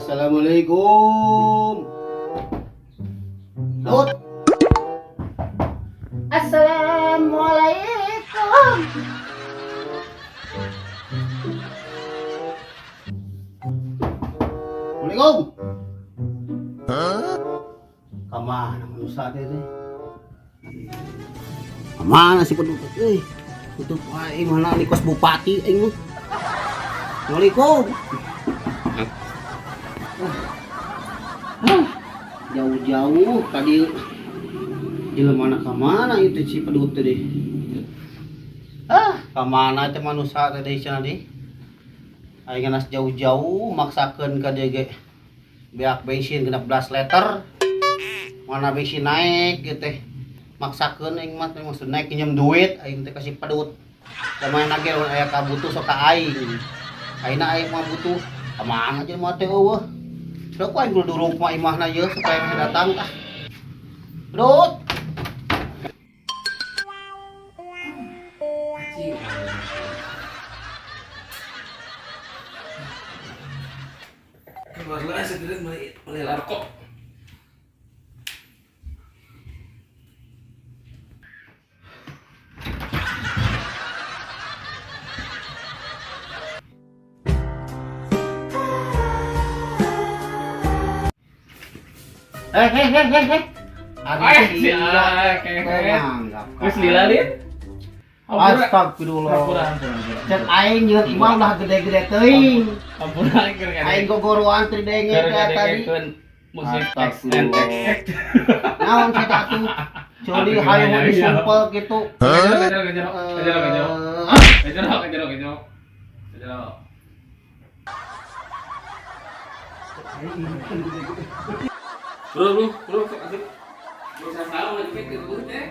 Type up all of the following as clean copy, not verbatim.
Assalamualaikum. Dut. Assalamualaikum. Assalamualaikum. Kamana manusia teh teh? Kamana si pedut euy? Tutup wae mana di kos bupati aing mah. Assalamualaikum. Ah, jauh-jauh tadi jelema mana ka mana itu si pedut teh deh. Ah, ka mana teh manusia teh deui cenah deui. Aing geus jauh-jauh maksakeun ka dieu ge. Beak bensin 16 liter. Mana bensin naik gitu teh. Maksakeun aing mah teh maksud naik pinjam duit aing teh kasih pedut. Lumayan lagi lamun aya kabutuh sok ka aing. Ayeuna aing mah butuh ka mana jelema teh eueuh. Sok aing kudu duruk mah imahna ieu supaya meh datang ah. Pedut. Keluar lah saya beli beli larkok. Eh eh eh eh eh. Ay, si kehet. Geus lila lin. Astagfirullah. Hampura, hampura, hampura. Cek aing jeung imah ulah gede-gede teuing. Hampura keur Aing gogoroan teu denge teh tadi. Musik X Astagfirullah. N X X. Naon sia atuh? Ceuli hayu Aduh, disumpel kitu. Kejero, kejero, kejero, kejero, kejero. Eh, Kejero, kejero, kejero. Kejero. Bro, bro, bro, sok asup. Bro, saya tahu ngaji ke dulu teh.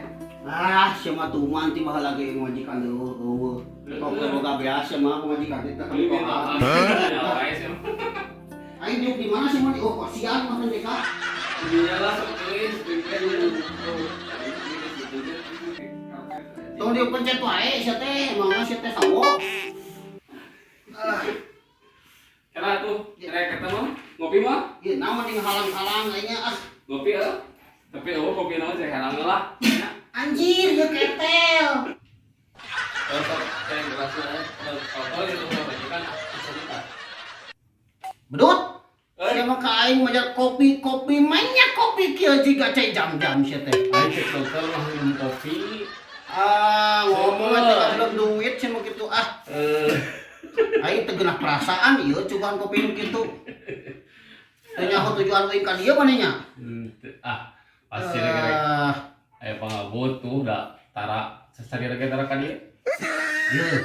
Ah, sia mah tuman ti baheula ge majikan eueuh eueuh. Tong teu boga beas sia mah pamajikan teh teh Beli kan. Aing diuk di mana sih mah? Oh, kasihan mah teh ka. Lah sok tulis, Tong diuk pencet wae sia teh, mangga sia teh sawo. Ah, Karena tuh, rek ketemu ngopi mah, ieu naon jeung halang-halang aingnya ah. ngopi eh. Tapi eueuh kopi naon saya halang lah. Anjir, ieu ketel. Kalau sok kayak gelasna kotor itu mah majikan cerita. Bedut. Eh, Sia mah ka aing majar kopi, kopi mainnya kopi kieu jiga cai jam-jam sia teh. Aing cek dokter mah minum kopi. Ah, ngomong aja belum duit sia mah kitu ah. Eh, Aing teu geunah perasaan ieu cugan kopi nu kitu. Teu nyaho tujuan aing ka dieu maneh nya. Ah, pasti rek Ah, aya pangabutuh da tara sasari rek tara ka dieu. Ieu,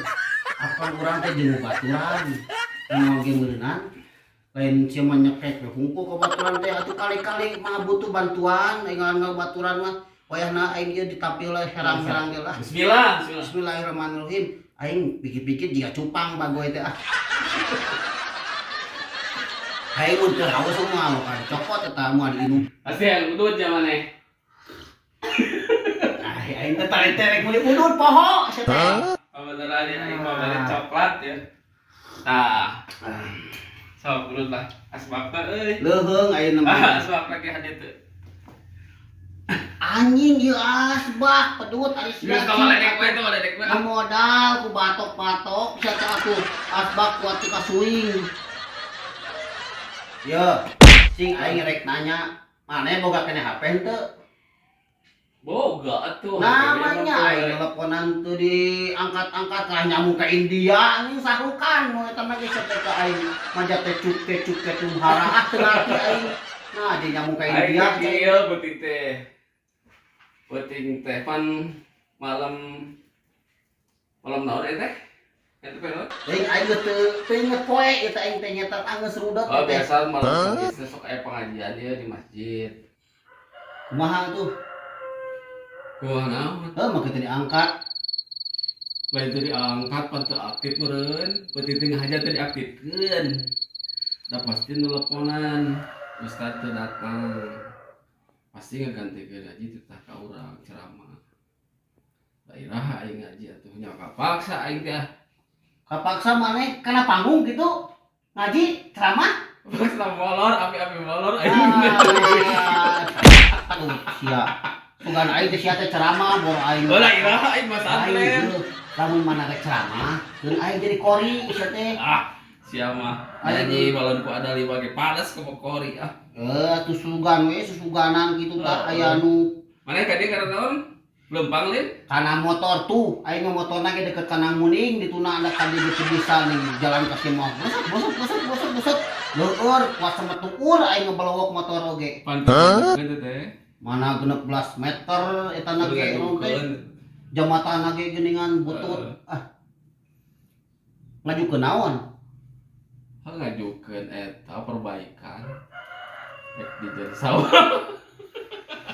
apa urang teh jeung baturan. Moal ge meureunan. Lain sia mah nyekek we hungkul ka baturan teh atuh kali-kali mah butuh bantuan aing ngal baturan mah wayahna aing ieu ditampil lah herang-herang ge lah. Bismillah, bismillah. Bismillahirrahmanirrahim. Aing pikir-pikir jiga cupang bagoy teh ah. Aing mun teu haus mah kan cokot eta moal diinum. Pasti yang udut zamaneh. Ah, aing teh tarik-tarik meuli udut poho sia teh. Beneran ya, aing mah beli coklat ya. Tah, sok urut lah. Asbakna euy. Leuheung ayeuna Ah, mah. asbak lagi hadir teu. Anjing ieu asbak pedut ari sia. Geus tong ledek we, tong ledek we. Modal ku batok-batok sia teh atuh asbak kuat ti kasuing. Yo, sing aing rek nanya, maneh boga keneh HP henteu? Boga atuh. Namanya aing teleponan tuh diangkat-angkat lah nyamuk ke India anjing sarukan mun eta mah geus teh ka aing maja teh cuk teh cuk teh tumhara ah teu ngarti aing. Nah, dia nyamuk ke Aing India. teh kieu beuting teh. Beuting teh pan malam malam naon eta teh? Eta teh naon? Aing aing geus teu teu inget poe ieu teh aing teh nyetel anggeus rudet Oh, teh. biasa malam Kamis sok aya pengajian ieu di masjid. Kumaha tuh? Kumaha naon? Heuh mah kitu diangkat. Lain teu diangkat pan teu aktif meureun, beuting teh ngahaja teu diaktifkeun. Da pasti nelponan, ustad teu datang. Pasti ngagantikeun ngaji teh tah ka urang ceramah. Da iraha aing ngaji atuh nya kapaksa aing teh. Kapaksa maneh kana panggung gitu ngaji ceramah. Pas molor, api-api molor aing. Ah, aduh, sia. Sugan aing teh sia teh ceramah boro aing. Ulah iraha aing mah Aing santren. heuh. Lamun mana rek ceramah, keun aing jadi kori sia teh. Ah, sia mah. Nyanyi balonku ada lima ge panas ke kori ah. Eh, tuh sugan we susuganan kitu tah aya nu Mana ka dieu karena naon? Lempang lin? Kana motor tuh, aing mah motorna ge deket kana muning, dituna ada ka dieu teu bisa ning jalan ka si mah. Busut busut busut busut busut. Leueur kuat semetuur aing ngebelowok motor oge. Pan gitu teh. Mana 16 meter eta na ge naon teh. Jambatan ge geuningan butut. Ah. Ngajukeun naon? Hah, ngajukeun eta perbaikan. Rek dijadi sawah.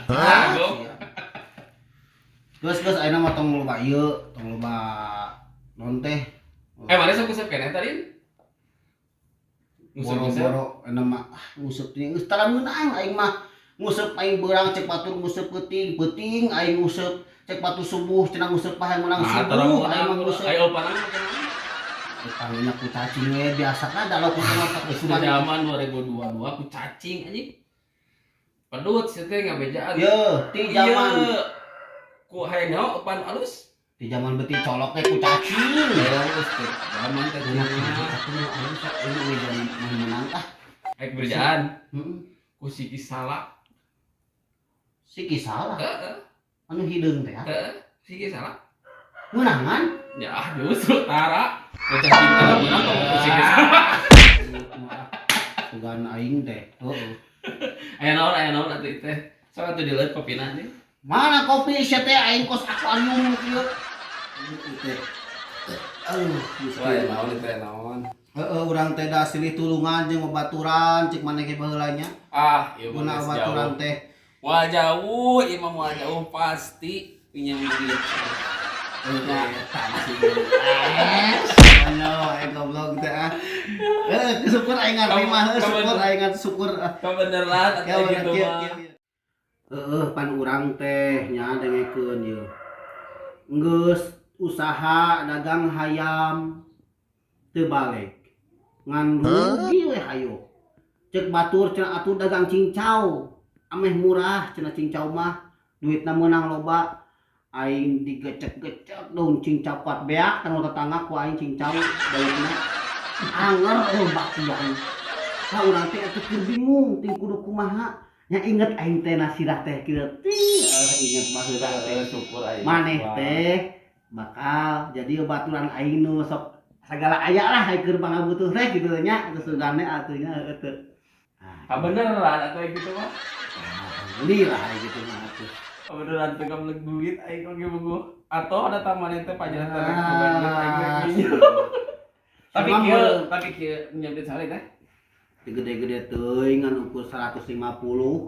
Ah, Goblok. sia. Geus geus ayeuna mah tong loba ieu, tong loba naon teh. Eh, mana sok usep keneh tadi? Ngusep-ngusep. Boro-boro ayeuna mah ah, nguseup teh geus tara meunang aing mah. Nguseup aing beurang cek batur nguseup peuting, peuting aing nguseup cek batur subuh cenah nguseup paeh meunang Nah, subuh aing mah nguseup. Ayo panang make naon? Tangnya ku cacing we biasa kan da ku tengah Geus di zaman 2022 ku cacing anjing. Pedut sih teh ngabejaan. Ye, ti zaman Iya. Ku hayang nyaho eupan alus. Di zaman beti colok teh ku cacing. Ya geus teh zaman teh Enak cenah. atuh aing sok ini we jadi menang ah. Rek berjaan Heeh. ku siki salah. Siki salah. Heeh, Anu hideung teh ah. heeh. Siki salah. Meunangan? Ya justru tara. Ku cacing tara meunang ku siki salah. Sugan aing teh. Heeh. Aya naon atuh teh. Sok atuh dileuit kopina nih. Mana kopi sia teh aing kos akuarium kieu. Teh. Aduh, Wah, aya naon teh naon. Heeh, urang teh da silih tulungan jeung babaturan cek maneh ge baheula nya. Ah, ieu mah Guna geus babaturan jauh. teh. Wah jauh, ieu mah moal jauh pasti pinjam duit. Ya, eh, aing goblok teh ah. Eh, syukur aing ngarti mah, heuh, syukur aing ngarti syukur. Ah. Kebeneran Ya atuh bener gitu kieu mah. kieu. Heeh, pan urang teh nya dengekeun ieu. Geus usaha dagang hayam teu balik. Ngan rugi we hayo. Cek batur cenah atuh dagang cincau. Ameh murah cenah cincau mah, duitna meunang loba. Aing digecek-gecek daun cincau kuat beak kanu tetangga ku aing cincau daunna. Anger eueuh baktian. Ka urang teh atuh keur bingung ting kudu kumaha. Nya inget aing teh nasirah teh kieu ting inget baheula teh. Heeh, syukur aing. Maneh teh bakal jadi baturan aing nu sok sagala aya lah aing keur pangabutuh teh kitu nya atuh sugane atuh nya heueuh teu. Ah, Kabeneran atuh gitu mah. alhamdulillah aya gitu mah atuh. Kabeneran teu gablek duit aing oge bogoh. Atau ada taman teh pajaran teh boga duit aing rek minjem. Tapi Emang kieu, meureun. tapi kieu minjem duit sare teh. Gede-gede teuing ngan ukur 150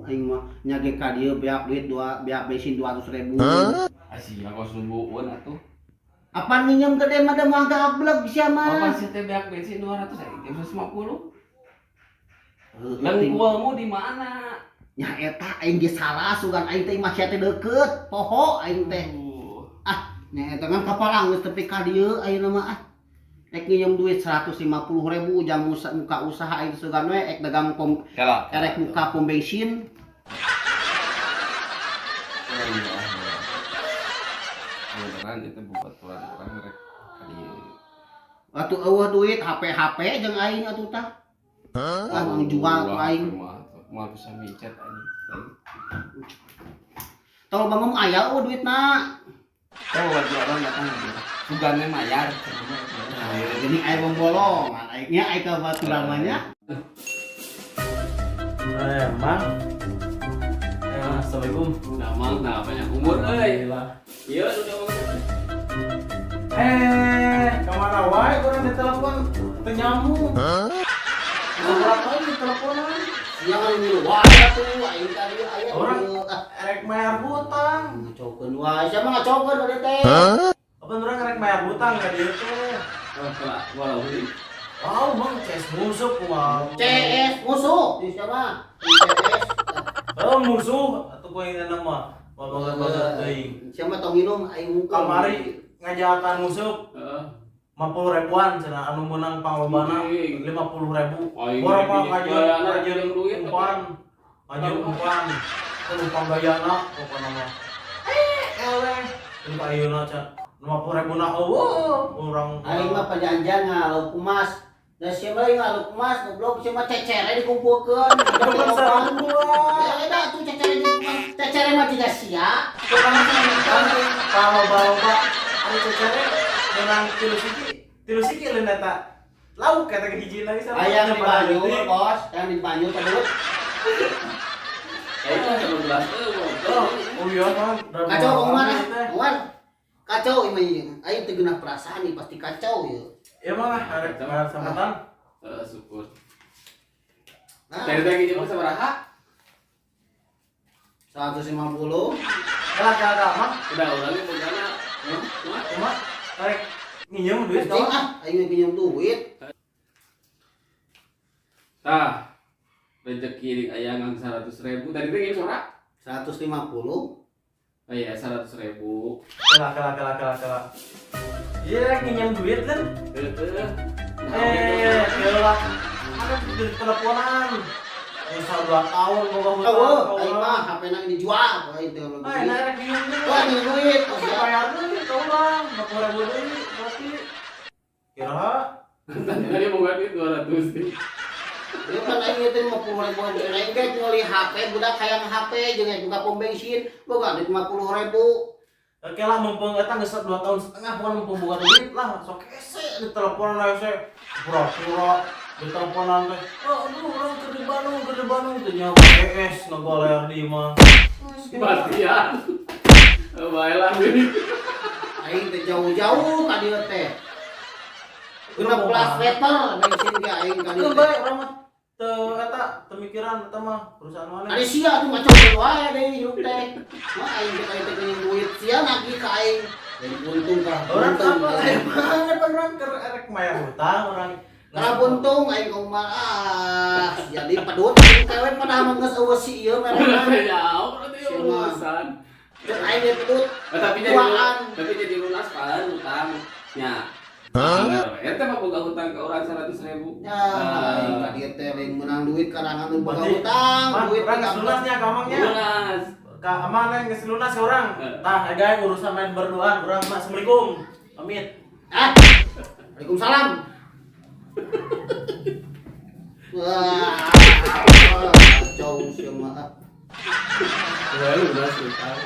aing mah nya ge ka dieu beak duit dua beak bensin 200 ribu. Asia kos nunggueun atuh. Apa minjem gede mah da mah gablek sia Apa mah. sih teh beak bensin 200 aing jam 150. Heuh, Lengkualmu di mana? nya eta aing ge salah sugan aing teh imah sia teh deukeut poho aing teh. Aduh. Nya eta kan kapalang geus tepi ka dieu ayeuna mah ah. Rek nginjem duit 150 ribu jang muka usaha aing sugan we ek dagang pom Kela. erek muka pom bensin. Kebeneran itu bebaturan urang rek ka dieu. Atuh eueuh duit HP-HP jeung aing atuh tah. Ah, jual ku aing. Moal bisa micet anjing. Tol bangun aya eueuh duitna. Tahu baturan datang dia. Sugane mayar. Gini aya bolongan aing nya aing ka baturan mah nya. Eh, Mang. Eh, Assalamualaikum. Damang nah banyak umur euy. Alhamdulillah. Iya udah ngomong. Eh, kemana wae urang ditelepon teu nyambung. Berapa kali diteleponan? Sia kan ngilu wae atuh aing ka dieu aya Orang- ieu. Ah, Rek bayar hutang. ngacokeun wae sia mah ngacokeun ka dieu teh. Apa urang rek bayar hutang ka dieu teh? Walau walau Wow, Mang, CS musuh kumaha. CS musuh di sia mah. CS. Oh, musuh atuh ku aing mah. Babagat-bagat teuing. Sia mah tong minum aing muka. Kamari ngajakan musuh Heeh. 50 ribuan cenah anu meunang panglobana Anjing. 50.000. Aing Urang mah ge kajeun gayana kajeun jeung duit, umpan. Kajeun umpan. Teu umpan gayana pokona mah. Eh, eleh. Ini ka ayeuna can 50.000 na eueuh urang. Aing mah perjanjian ngaluk emas. Da sia mah ngaluk emas goblok sia mah cecere dikumpulkeun. Bukan sarua. Ya eta tuh cecere dikumpulkeun. Cecere mah jiga sia. Kalau loba ari cecere menang 3 siki lain eta. Lauk eta ke hiji lagi sama. Ayang di banyu, bos. Yang di banyu pedut. Kayaknya 19 Oh, oh iya kan. Kacau Bang Umar, ah. Umar. Kacau ini. Aing teu geunah perasaan nih pasti kacau ieu. Ya mah lah, arek bayar sampetan. Syukur. Nah, Tadi tadi jeung sabaraha? 150. Kalah kalah mah. Udah urang ge bogana. Hah? Cuma arek nginjem duit Anjing kawan. ah, aing pinjam duit. Tah. Rezeki di aya ngan 100.000. Tadi teh geus ora? 150. Oh iya, 100.000. Kalah kalah kalah kalah kalah. Iya rek nginjem duit kan. Heeh. Eh, kalah. Ada di teleponan. Misal 2 tahun boga hutang. Oh, aing mah HP-na dijual, aing teh Ah, enak rek nginjem duit. Wah, nginjem duit. Oke, bayar deui ka urang, 50.000 deui berarti. Kira Tadi boga duit 200 nih. Ieu kan aing ieu teh 50 ribu aing ge meuli HP budak hayang HP jeung aing buka pom bensin boga duit 50 ribu. Oke lah, mumpung eta geus 2 tahun setengah bukan mumpung boga duit lah, sok hese di teleponan hese. Pura-pura di teleponan teh. Oh, aduh urang keur di Bandung, keur di Bandung teh nya ES ngagoler di imah. Batian. Bae lah duit. Aing teh jauh-jauh ka dieu teh. 16 liter bensin ge aing ka dieu Keun teh. bae urang mah teu eta teu mikiran eta mah perusahaan mana. Ari sia tuh ngaco wae deui hirup teh. Mah aing teh teh pinjam duit sia nagih ka aing. Jadi buntung ka. Orang buntung. apa banget orang keur erek mayar hutang urang. Karena buntung aing ka Umar ah jadi pedut aing kewe padahal mah geus eueuh si ieu mereka. Jauh berarti Siapa? urusan. Cek aing ge pedut. Eh, tapi jadi Tuaan. tapi jadi lunas kan hutang. Nya. Hah? Eta mah boga hutang ke orang 100.000. Ya, aing ka dieu teh lain meunang duit karangan nu boga Berarti, hutang, Mah, duit urang geus lunasnya ka amangnya. Lunas. Ka amang geus lunas ka urang. Tah, guys urusan main berduaan urang mah Assalamualaikum. Pamit. Ah. Waalaikumsalam. Wah, kacau sih mah. Lunas hutang.